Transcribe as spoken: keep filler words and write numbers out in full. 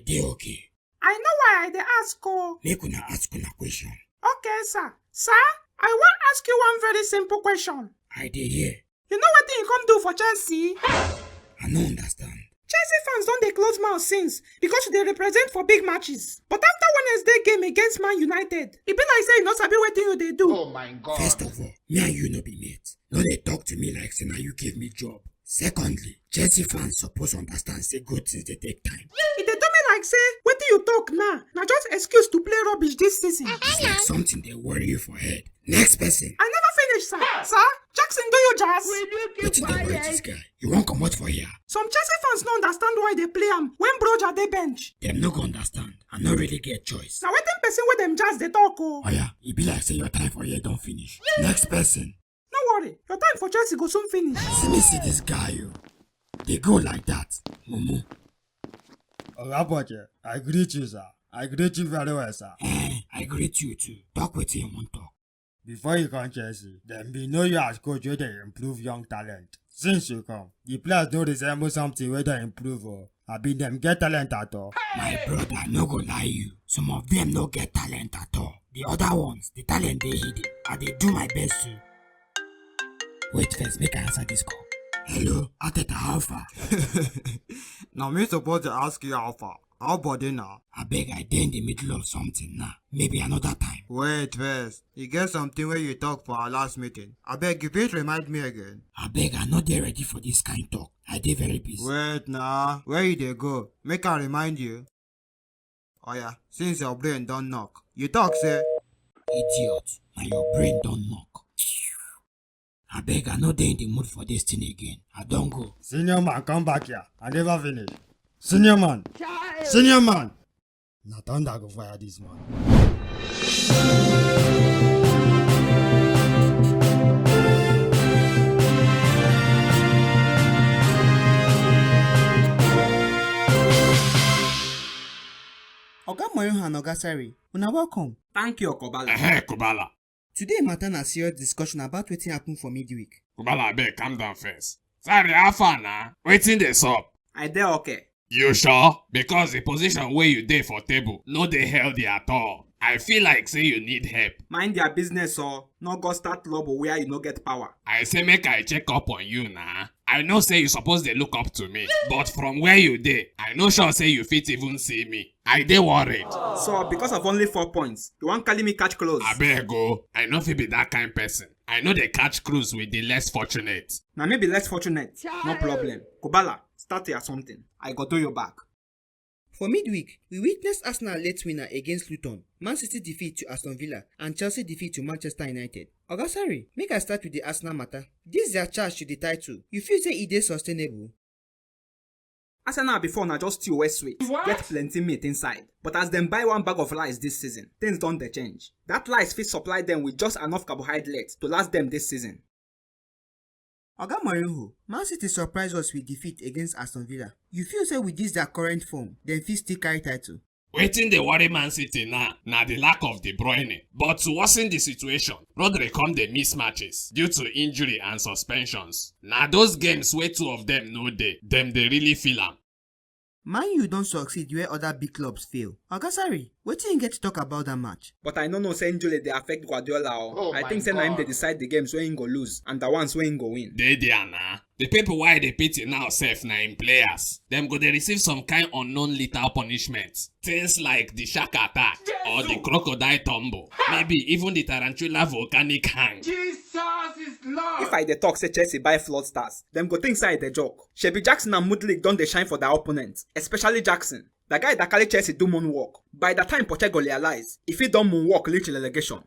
Dey okay. I know why I dey ask o. Make una ask una question. Okay, sir. Sir, I wan ask you one very simple question. I dey hear. You know wetin you come do for Chelsea? I no understand. Chelsea fans don dey close mouth since because you dey represent for big matches. But after Wednesday game against Man United, e be like say you no sabi wetin you dey do. Oh my God. First of all, me and you no be mates. No dey talk to me like say na you give me job. Secondly, Chelsea fans suppose understand say good things dey take time. E dey do me like say wetin you talk now na just excuse to play rubbish this season. It's like something dey worry you for head. Next person. I never finish, sir. Sir, Jackson do you jazz? Wetin dey worry this guy? You wan comot for here? Some Chelsea fans no understand why they play am when Broja dey bench. Dem no go understand. I no really get choice. Na wetin person wey dem jazz dey talk o. Oya, e be like say your time for here don finish. Next person. No worry, your time for Chelsea go soon finish. See me see this guy o. Dey go like that. Mumu. Oga Boje, I greet you, sir. I greet you very well, sir. Eh, I greet you too. Talk wetin you wan talk. Before you come Chelsea, dem be know you as coach wey dey improve young talent. Since you come, the players no resemble something wey don improve o. Abi dem get talent at all? My brother, I no go lie you. Some of them no get talent at all. The other ones, the talent dey hidden. I dey do my best to. Wait first, make I answer this call. Hello, Arteta, how far? Na me suppose dey ask you how far. How body na? Abeg, I dey in the middle of something now. Maybe another time. Wait first. E get something wey you talk for our last meeting. Abeg, you fit remind me again? Abeg, I no dey ready for this kind talk. I dey very busy. Wait na. Where you dey go? Make I remind you. Oya, since your brain don knock, you talk say. Idiot, na your brain don knock. Abeg, I no dey in the mood for this thing again. I don go. Senior man, come back here. I never finish. Senior man. Senior man. Na thunder go fire this man. Oga Mourinho and Oga Sarri, una welcome. Thank you, Okobala. Ehe, Kubala. Today matter na serious discussion about wetin happen for midweek. Kubala, abeg, calm down first. Sorry, how far na? Wetin dey sup? I dey okay. You sure? Because the position wey you dey for table no dey healthy at all. I feel like say you need help. Mind their business o. No go start trouble where you no get power. I say make I check up on you na. I know say you suppose dey look up to me, but from where you dey, I no sure say you fit even see me. I dey worried. So, because of only four points, you wan carry me catch close? Abeg o, I no fit be that kind person. I no dey catch cruise with the less fortunate. Na me be less fortunate. No problem. Kubala, start your something. I go do you back. For midweek, we witness Arsenal late winner against Luton, Man City defeat to Aston Villa, and Chelsea defeat to Manchester United. Oga Sarri, make I start with the Arsenal matter. This their charge to the title. You feel say e dey sustainable? Arsenal before na just stew wey sweet, get plenty meat inside. But as dem buy one bag of rice this season, things don dey change. That rice fit supply dem with just enough carbohydrates to last dem this season. Oga Mourinho, Man City surprise us with defeat against Aston Villa. You feel say with this their current form, dem fit still carry title? Wetin dey worry Man City now na the lack of De Bruyne. But to worsen the situation, Rodri come dey miss matches due to injury and suspensions. Na those games wey two of them no dey, dem dey really feel am. Man U don succeed where other big clubs fail. Oga Sarri, wetin you get to talk about that match? But I no know say injury dey affect Guardiola o. Oh, I think say na him dey decide the games wey him go lose and the ones wey him go win. Dey there na. The people wey I dey pity now sef na him players. Dem go dey receive some kind unknown lethal punishment. Things like the shark attack or the crocodile tumble. Maybe even the tarantula volcanic hang. Jesus is Lord. If I dey talk say Chelsea buy flood stars, dem go think say I dey joke. Shebi Jackson and Mudryk don dey shine for their opponents, especially Jackson. The guy that carry Chelsea do moonwalk. By the time Poche go realize, e fit don moonwalk reach relegation.